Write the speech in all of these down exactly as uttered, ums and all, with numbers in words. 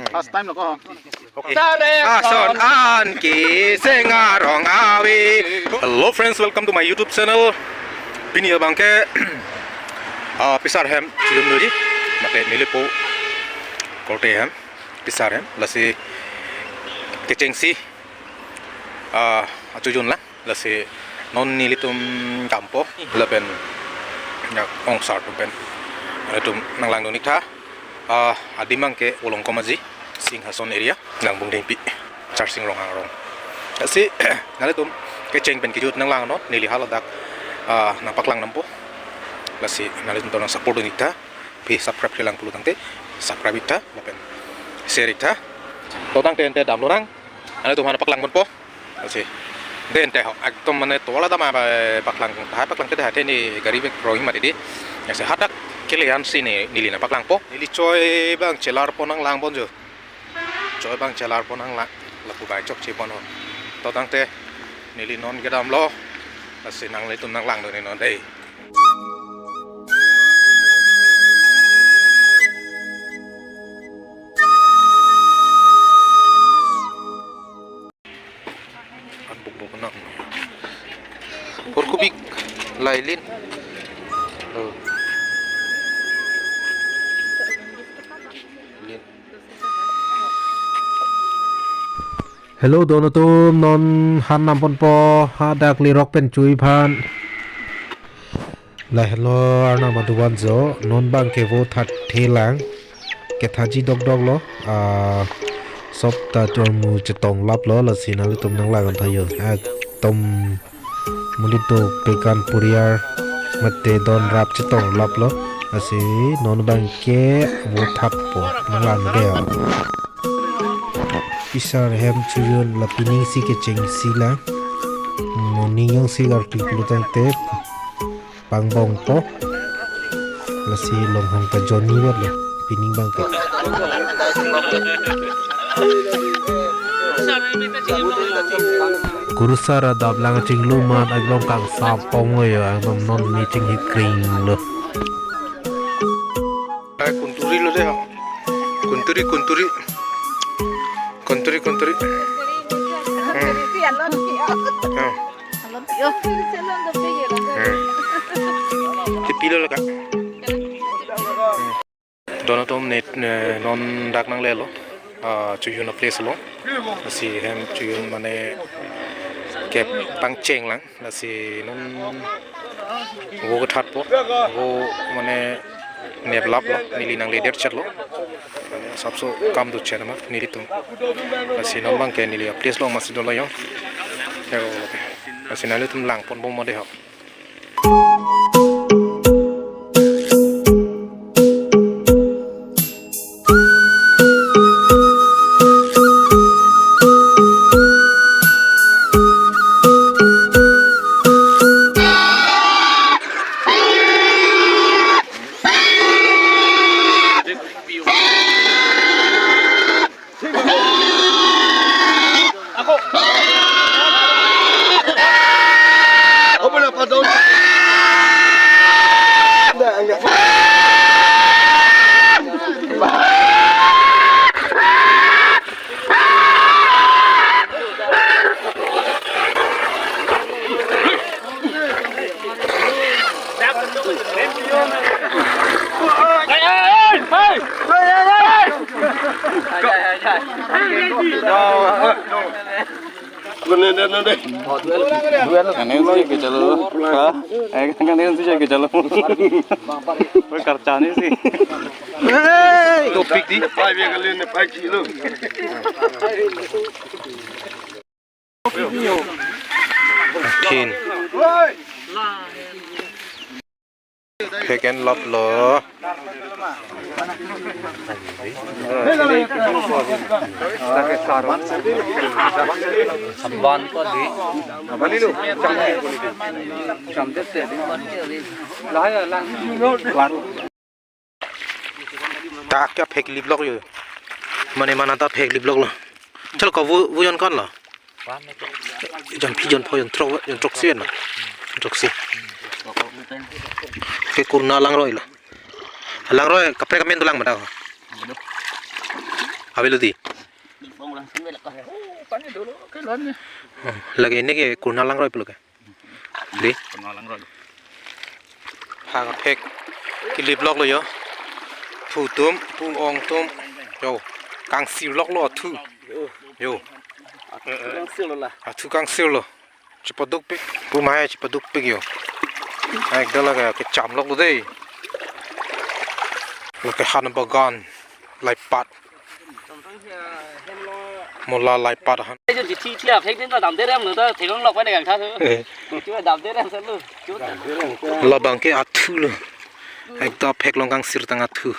First time lo ko. Ason an ke sengarong avi. Hello friends, welcome to my YouTube channel. Pini abang ke ah, Pisar hem chojun doji. Mate nelipo korte hem Pisar hem. Lasi kechengsi ah, achojun lang. Lasi non nelitum dampo lapen ya ongsar atum pen nelitum nanglangdun ik tha. Ah, adim abang ke Volongkom Aji, Singhason area, Langbung Dengpi, Charsing Ronghang arong. Lasi nanglitum kecheng pen kejut nanglangnon, neli haladak ah, nangpaklang dampo. Lasi nanglitum to nang support dun ik tha. Pi subscribe-le lang pulo tangte subscribe ik tha lapen share ik tha. To tangte ante damlo nang. Nanglitum aphan paklang ponpo. Lasi. Ante ho. Ekdom mane tola dam abang paklang. Hai paklang ke dah te ne gari bek roi mati di. Lasi hadak kelean si ne neli nangpaklangpo. Neli choi abang chelarpo, nanglang ponjo. Choi abang chelarpo, nanglang. Lapu bai chokche pon ho. To tangte neli non kedamlo. Lasi nanglitum nanglangdun non dei. An buk buk nang. Kurkubik lailin. Oh. Lin. Hello, don atum, non han nam ponpo, hadak lerok pen chui aphan. La hello, Arnam aduvan jo, non abang ke vo thatthe lang, kethaji dokdok lo, ah, sop ta chormu chetong lap lo, lasi nanglitum nanglang tha jo, ekdom mulit do pekan puriar, mate don rap chetong lap lo, lasi non abang ke vo thatpo, nanglang de. Pisar hem chojun la pining si kechengsi la. Moning jongsi arti pulo tangte pangbongpo. Lasi longhong ta jonni vet lo pining abang ke. Kurusar adap lang chinglu amat, ekdom kangsam ong lo jo, ekdom non me chinghikring lo. Ai, kunturi lo de ho. Kunturi, kunturi. Kunturi, kunturi. Hmm. Ya. Hmm. Tipilo lo ka. Hmm. Don atum ne, ne, non dak nanglelo. Ah, chojun a-place lo. Lasi hem chojun mane kepangcheng lang. Lasi non vo kethatpo, vo mane neplap lo, neli nangledet chet lo. Mane asapso kam do chet ma nelitum. Lasi non abang ke neli a-place lo masi dolo jo. Yo, lasi nanglitum lang ponbom ma de ho. Kane si ke chalo. Ha? Eh, kane si ke chalo. Koi karcha ni si. Hey, topik di. Pai biya kali ne pai chilo. Khin. Phek en lap lo. Ban ko di. Cham det te di. La ya la. Ta kya phek lip lok yo. Mane mana ta phek lip lok lo. Chal ko vu, vu jon kon lo. Jon phi jon pho jon throk, jon throksi ma. Jon throksi. Ke kurna lang roi lo. Langroi kaprek amen dolang mada. Avelo dei. Oh, pani dolo ke lan ni. Oh, lake ini ke kurna langroi pulo ke. Dei. Kurna langroi. Ha kaprek. Kiliploklo yo. Phu atum, pu-ong atum. Yo. Kangsirloklo athu. Yo. Kangsirlo la. Athu kangsirlo. Chepadukpik, pu amei chepadukpik yo. Ekdom lake kechamloklo dei. Lake han bagan, laipat. Mola laipat han. Ei, jo jithi thi aphek din ta damde rem lo ta theklonglok pen kangtha thu. Eh. Chu damde rem sa lo. Labang ke athu lo. Ekdom aphek along kangsir tang athu.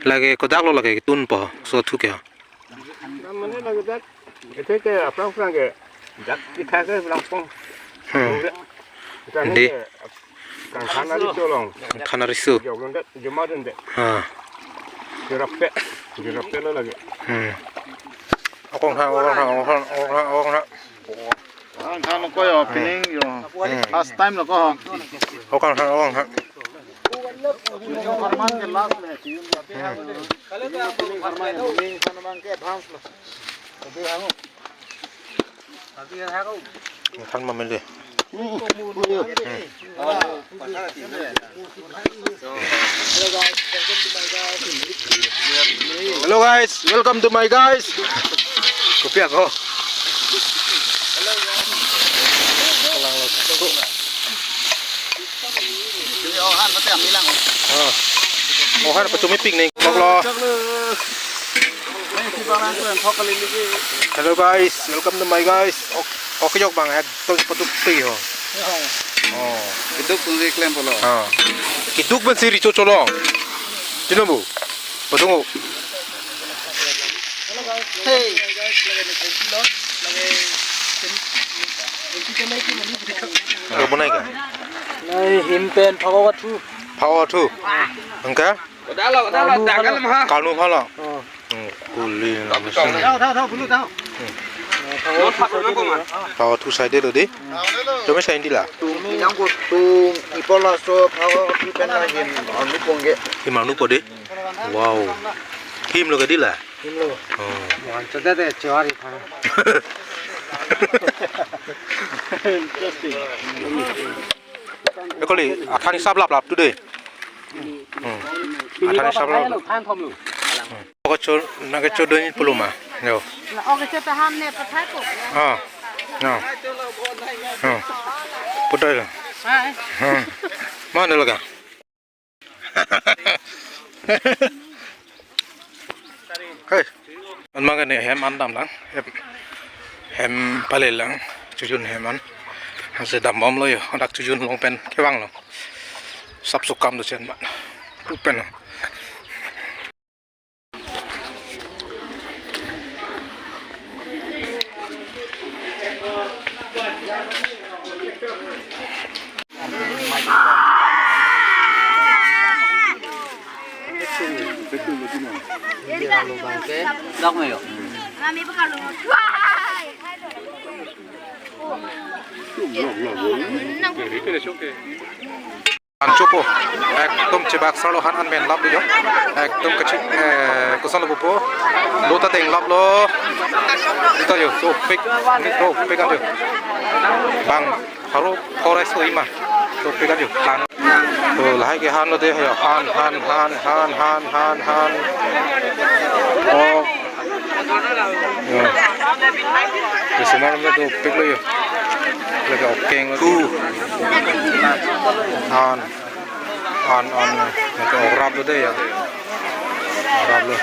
Lake kodak lo lake tunpo so athu ke. Mane lagi dak. Ete ke aphrang aphrang ke. Dak kita ke aphrang aphrang. Hmm. Dak ini Dei. Ke kangkhan ari cholong. Kangkhan ari so. Jok londet, joma londet. Ha. Jerape, jerape lo lagi. Hmm. Akong ha, akong ha, akong ha, akong ha, akong ha. Ang than ko yo, pining yo. Hmm. Last time lo ko. Akong ha, akong ha. Yo, Herman ke last le. Hmm. Herman, pining Herman ke advance lo. Tadi ang. Tadi ang ako. Ang than mamili. Hmm. Hello guys, welcome to my guys. Kopi ako. Oh han, pati kami lang. Oh. Oh han, pachumi picnic. Loklo. Hello guys, welcome to my guys. Ok, ok, jok bang, ekdom padukpik yo. Oh. Keduk pen si klem pulo. Ah. Keduk pen si ri chocholong. Chino bu. Padung. Hey. Lo bonai ka? Nai him pen phao athu. Phao athu. Angka? Udah lo, udah lo, Karnu dagang phala. Mah. Karnu phala. Oh. Hmm, kuli na mesin. Thau, thau, thau, bulu thau. Hmm. Phao athu side lo dei. Tumi side la. Tumi yang ko tung ipo laso phao athu pen la him arnu pongge. Him arnu po dei. Wow. Him lo ke dei la. Him lo. Oh. Wan chode de chewari phang. Interesting. Ekoli, athan hisap laplap tu dei. Hmm. Athan hisap laplap. Than thom lo. Hmm. Oke cho, nake chodoi pulo ma. Yo. Oke cho tahan ne pathai ko. Ah. No. Hmm. Putai lo. Hai. Hmm. Mana laga? Hey. An makan ne hem an damlang. Hem, hem pale lang. Chojun hem an. Ansi dambomlo yo. Dak chojun along pen kevanglo. Sap sukam do chen ban. Pu pen lo. An chopo. Ekdom chebak sarlo han an men lap lo yo. Ekdom kachik, eh, koson lo pupo. Lo ta tenglaplo. Lo ta yo, sopik. Sopik an yo. Bang, haro korai so ima. Sopik an yo. Tan. To lahai ke han lo dei yo. Han, han, han, han, han, han, han. Oh. Yo. Isomar lo dopiklo yo. Lake okeng lo. Thu. Han. Han, han. Lake okraplo dei yo. Okraplo.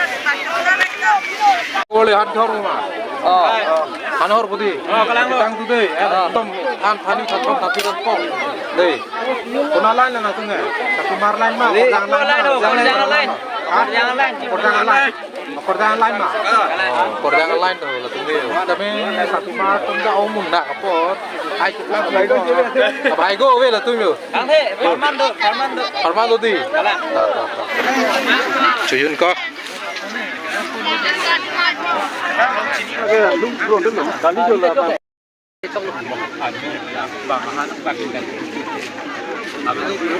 Ole han thor ma. Oh. Han hor budi. Oh, kalang lo. Tang tu dei. Ekdom han thani thathon tapi dan pok. Dei. Konat line la nangtum ke? Sakumar line ma, Dei, Kordang line ma? Kordang line, Kordang line. Ha? Kordang line. Kordang line. Kordang line ma? Oh, Kordang line to, latum ke. Tame Sakumar atum ta omun dak apot. Ai, abai go ave latum yo. Kang the, Parman do, Parman do. Parman do dei. Kalang. Ta, ta, ta. Chojun ko.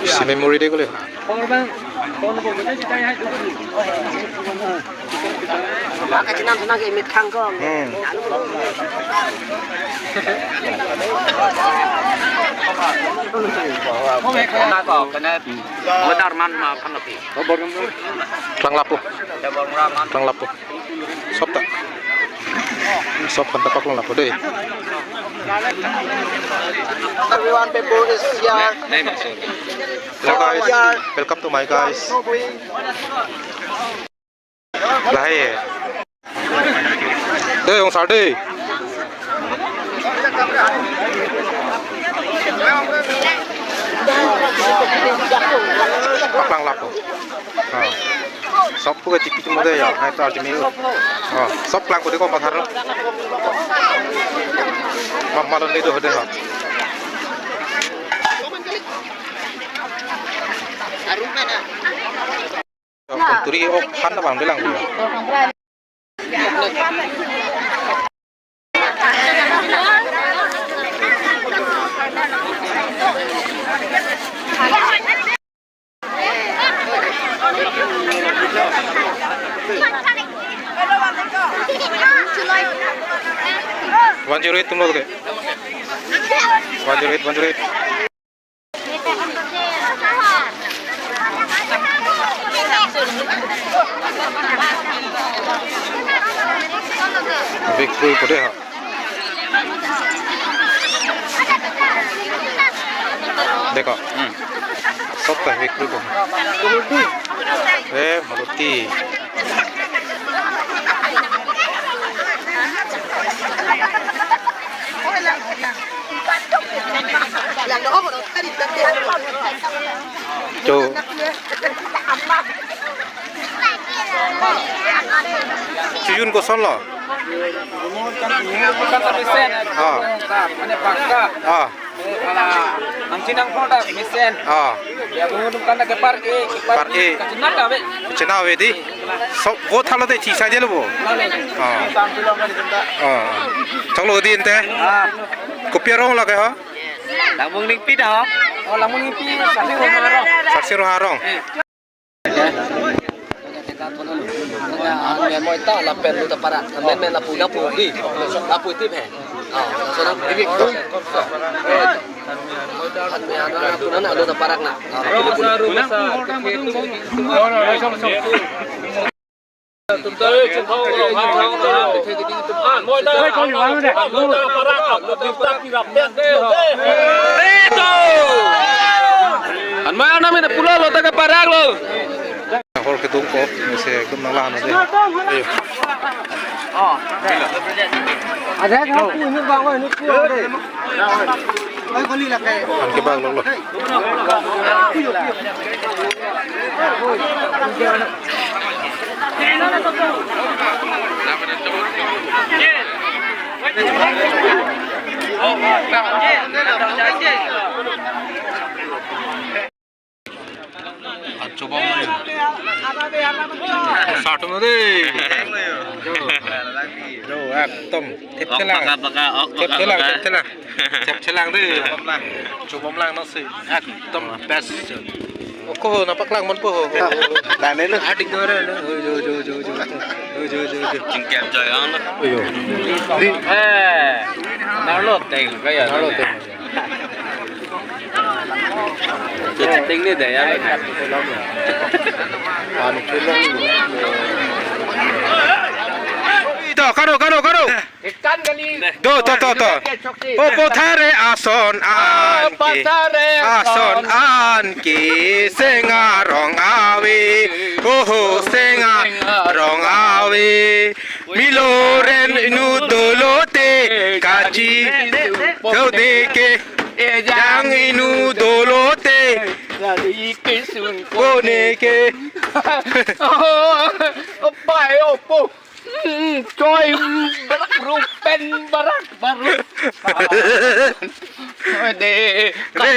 Si memory de kule. Maka chinam chinam ke mit khang kong. Hmm. Maka kena modar man ma panapi. Klang lapu. Klang lapu. Sop ta. Sop kan tapak lang lapu dei. Everyone, people is here. Hello guys, welcome to my guys. Lahai. Dei, ong sar dei. Paklang lapu. Ah. Sop pu ke tipi mo dei ya, hai to arjimi. Ah, sop klang pu dei ko mathar. Mama lo ni do dei ha. Arum na. Kunturi ok han abang bilang dia. One zero eight tum log de. One zero eight, one zero eight. Big three pu dei ha. Dekho. Hmm. Sop ta big three pu. Eh, Maruti. Cho. Chojun kosonlo? Ah. Ah. Nang chinang product mesen. Ah. Ya, bunga dum kan ke par e, par e. Kachinang ka be. Chinang be dei. Sop vote halo dei, thisa dei lo bo. Ah. Ah. Chonglo dei ante. Ah. Kopi arong lo ke ho? Langmung Ningpi da ho. Oh, Langmung Ningpi, Sarsing Ronghang arong. Sarsing Ronghang arong. An men moi ta lapen lu ta parak. An men men lapu lapu di. Lapu tip he. Ah, laso na. An men an lapu na na lu ta parak na. Ah, lapu. Anmai anam ini pulo lo, ta ke parak lo. Hor kedung ko, mese ekdom nang lahan ade. Ayo. An kebang lo lo. Achobang. Satu mati. Jo, jo, ekdom. Thepthelang. Paka, paka, ok, paka, thepthelang, paka. Thepthelang. Thepthelang dei. Chobom lang nasi. Ekdom best. Oko ho, nangpaklang mon po ho. Dane lo. Adik dore lo. Jo, jo, jo, jo. Jo, jo, jo, jo. Chingkem joy ang lo. Ayo. Eh. Nalo teng kaya. Nalo teng. Cheating ni dei ya. Ito, karo, karo, karo. Do, to, to, to. O pathare ason an ke. Ason an ke seng arong ave. Oho, seng arong ave. Miloren inut dolo te kachi. Dode ke. Ejang inut dolo te. Jadi kisun kone ke. Oh, pai opo. Hmm, choi, hmm, barak rupen, barak baru. Ode, re,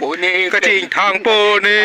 kachingthang pone. Kachingthang pone.